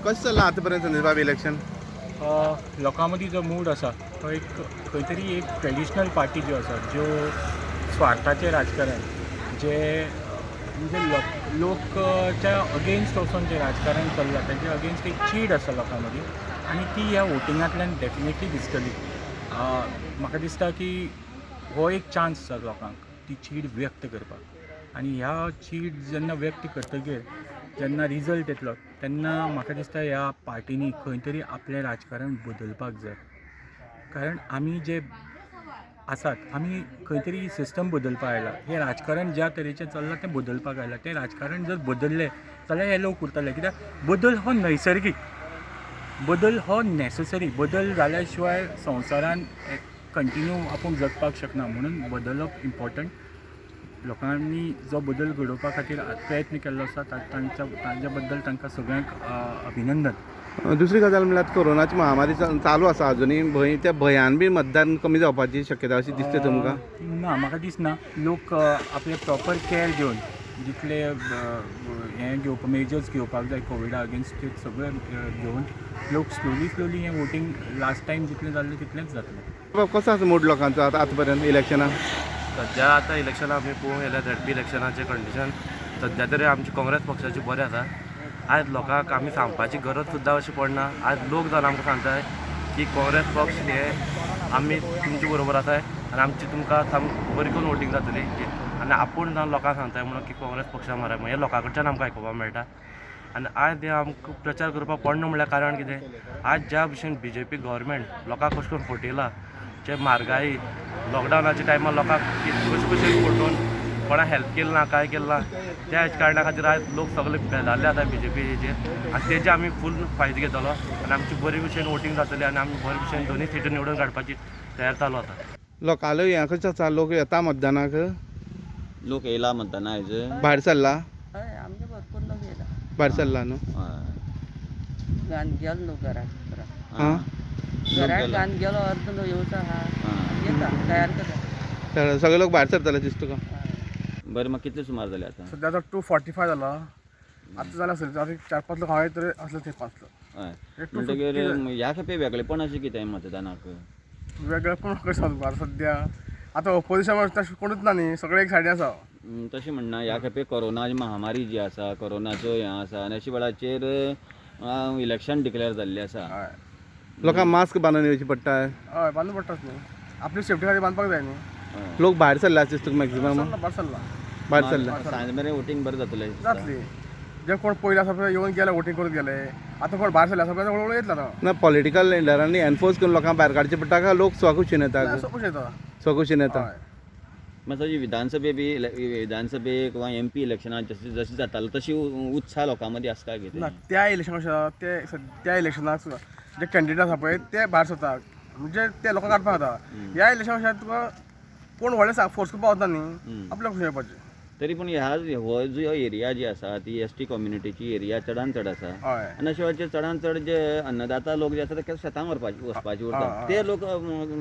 कशें चल्लां आतां पर्यंत संदेश बाब इलेक्शन? लोकां मदीं जो मूड आसा तो एक खंय तरी एक ट्रेडिशनल पार्टी ज्यो आसा, ज्यो स्वार्थाचें राजकारण, जे म्हणजे लोकच्या अगेन्स्ट वचोन जें राजकारण चल्लां ताजे अगेन्स्ट एक चीड आसा लोकां मदीं आनी ती ह्या वोटिंगांतल्यान डेफिनेटली दिसतली. म्हाका दिसता की हो एक चान्स आसा लोकांक ती चीड व्यक्त करपाक आनी ह्या चीड जेन्ना व्यक्त करतगीर जेन्ना रिजल्ट येतलो तेन्ना म्हाका दिसता ह्या पार्टींनी खंय तरी आपलें राजकारण बदलपाक जाय. कारण आमी जे आसात आमी खंय तरी सिस्टम बदलपाक आयला. हें राजकारण ज्या तरेचें चल्लां तें बदलपाक आयलां. तें राजकारण जर बदल्लें जाल्यार हे लोक उरतले. कित्याक बदल हो नैसर्गीक, बदल हो नॅससरी, बदल जाल्या शिवाय संवसारान कंटिन्यू आपूण जगपाक शकना. म्हणून बदलप इम्पॉर्टंट. लोकांनी जो बदल घडोवपा खातीर प्रयत्न केल्लो आसा तांच्या बद्दल तांकां सगळ्यांक अभिनंदन. दुसरी गजाल म्हणल्यार कोरोनाची महामारी चालू आसा अजुनूय. भंय, त्या भंयान बी मतदान कमी जावपाची शक्यता अशी दिसता तुमकां? ना, म्हाका दिसना. लोक आपले प्रॉपर कॅर घेवन जितले हें घेवपा मेजर्स घेवपाक जाय कोविडा अगेन्स्ट ते सगळे घेवन लोक स्लोली स्लोली हें वोटींग लास्ट टायम जितलें जाल्लें तितलेंच जातलें. कसो आसा मूड लोकांचो आतां आतां पर्यंत इलेक्शनाक? सद्या आतां इलेक्शनां आमी पळोवंक गेल्यार झेडपी इलेक्शनाचें कंडिशन सद्या तरी आमची काँग्रेस पक्षाची बरें आसा. आयज लोकांक आमी सांगपाची गरज सुद्दां अशी पडना. आयज लोक जावन आमकां सांगताय की काँग्रेस पक्ष हे आमी तुमचे बरोबर आसाय आनी आमची तुमकां सामकी बरी करून वोटींग जातली आनी आपूण जावन लोकांक सांगताय म्हणून की काँग्रेस पक्षा माराय म्हणून. हें लोकां कडच्यान आमकां आयकुपाक मेळटा. आनी आयज हें आमकां प्रचार करपाक पडना म्हणल्यार कारण कितें, आयज ज्या भशेन बी जे पी गव्हर्मेंट लोकांक कशें करून फटयला, जे म्हारगाय लॉकडावनाच्या टायमार लोकांक कशें कशें फटोवन कोणाक हेल्प केलें ना, कांय केलें ना, त्या कारणा खातीर आयज लोक सगळे बेजारले आसा बी जे पीचेर आनी तेजे आमी फूल फायदो घेतलो आनी आमची बरी भशेन वोटींग जातली आनी आमी बरे भशेन दोनूय सिटी निवडून काडपाची तयार चालू आसा. लोकांलो हें कशें आसा, लोक येता मतदानाक? लोक येयला मतदाना आयज? भायर सरला? हय, आमगे भरपूर लोक येयला. भायर सरला न्हू? हय. घान गेलो न्हू घराक. आं, घराक घान गेलो अर्द न्हू येवचो आहा, येता तयार करता. सगळे लोक भायर सरतले दिसता तुका? बरें, मग कितले सुमार जाले आतां? सद्या आतां 245 जाला. आतां जालें आसतलें आतां 4-5 लोक हांवें तरी आसले थंय 5 लोक. हय, म्हणटगीर ह्या खेपे वेगळेपण अशें कितें मतदानाक? वेगळेपण कशें सांगू आतां सद्या आतां ओपोजिशन तशें कोणूच ना न्ही, सगळे एक सायडीन आसा. तशें म्हणना, ह्या खेपे कोरोना महामारी जी आसा, कोरोनाचो हें आसा आनी अशे वेळाचेर इलेक्शन डिक्लेअर जाल्लें आसा. हय, लोकांक मास्क बांदून येवचें पडटा. हय, बांदून पडटाच न्ही, आपली सेफ्टी खातीर बांदपाक जाय न्ही. लोक भायर सरला दिसता तुका मॅक्झिमम? भायर सरला. भायर सरला. सांज मेरेन वोटींग बरें जातलें? जातली. जे कोण पयलीं आसा पळय येवन गेले वोटींग करून गेले, आतां कोण भायर सरले आसा पळय हळूहळू येतले आतां. ना, पॉलिटिकल लिडरांनी एनफोर्स करून लोकांक भायर काडचें पडटा काय लोक स्वखुशीन येता? स्वखुशीन येता. स्वखुशीन येता. हय. मातसो विधानसभे बी विधानसभे किंवा एम पी इलेक्शनाक जशी जशी जातालो तशी उत्साह लोकां मदीं आसता ना, कितें? त्या इलेक्शन कशें आसा, ते त्या इलेक्शनाक जे कॅन्डिडेट आसा पळय ते भायर सरता, म्हणजे ते लोकांक काडपाक जाता. ह्या इलेक्शन कशें तुका कोण व्हडलें फोर्स करपाक वतना न्ही, आपल्या खुशी येवपाचें. तरी पूण ह्या हो जो एरिया जी आसा ती एस टी कम्युनिटीची एरिया चडान चड आसा आनी अशे वेळाचेर चडान चड जे अन्नदाता लोक जे आसा ते शेतांक वचपाचे उरता, ते लोक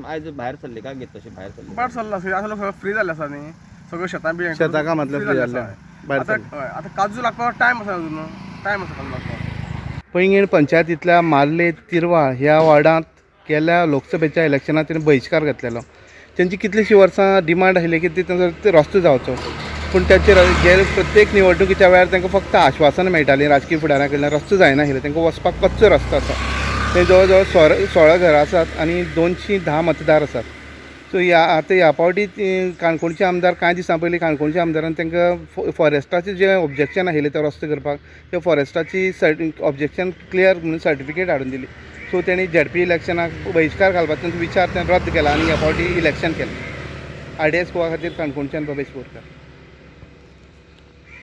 आयज भायर सरले काय घेत तशे भायर सरले? भायर सरला. आतां लोक सगळे फ्री जाल्ले आसा न्ही, सगळे शेतां बी शेतां कामांतल्यान फ्री जाल्ले, भायर सरले. आतां काजू लागपाक टायम आसा, अजून टायम आसा काजू लागपाक. पैंगीण पंचायतींतल्या मार्ले तिरवाळ ह्या वॉर्डांत गेल्या लोकसभेच्या इलेक्शनात तेणी बहिश्कार घातलेलो. तेंची कितलींशीं वर्सां डिमांड आशिल्ली की तांचो रस्तो जावचो, पूण ताचेर जे प्रत्येक निवडणुकीच्या वेळार तांकां फक्त आश्वासनां मेळटालीं राजकीय फुडाऱ्यां कडल्यान, रस्तो जायना आशिल्ले. तांकां वचपाक कच्चो रस्तो आसा. थंय जवळ जवळ 16 घरां आसात आनी 210 मतदार आसात. सो ह्या आतां ह्या फावटी काणकोणचे आमदार कांय दिसां पयलीं काणकोणच्या आमदारान तांकां फॉरेस्टाचें जें ऑब्जेक्शन आशिल्लें तो रस्तो करपाक, ते फॉरेस्टाची ऑब्जेक्शन क्लियर म्हणून सर्टिफिकेट हाडून दिली. सो तेणी झेडपी इलेक्शनाक बहिश्कार घालपाचो तांचो विचार तेणें रद्द केला आनी ह्या फावटी इलेक्शन केलें. आर डी एस गोवा खातीर काणकोणच्यान भवेश बोरकर.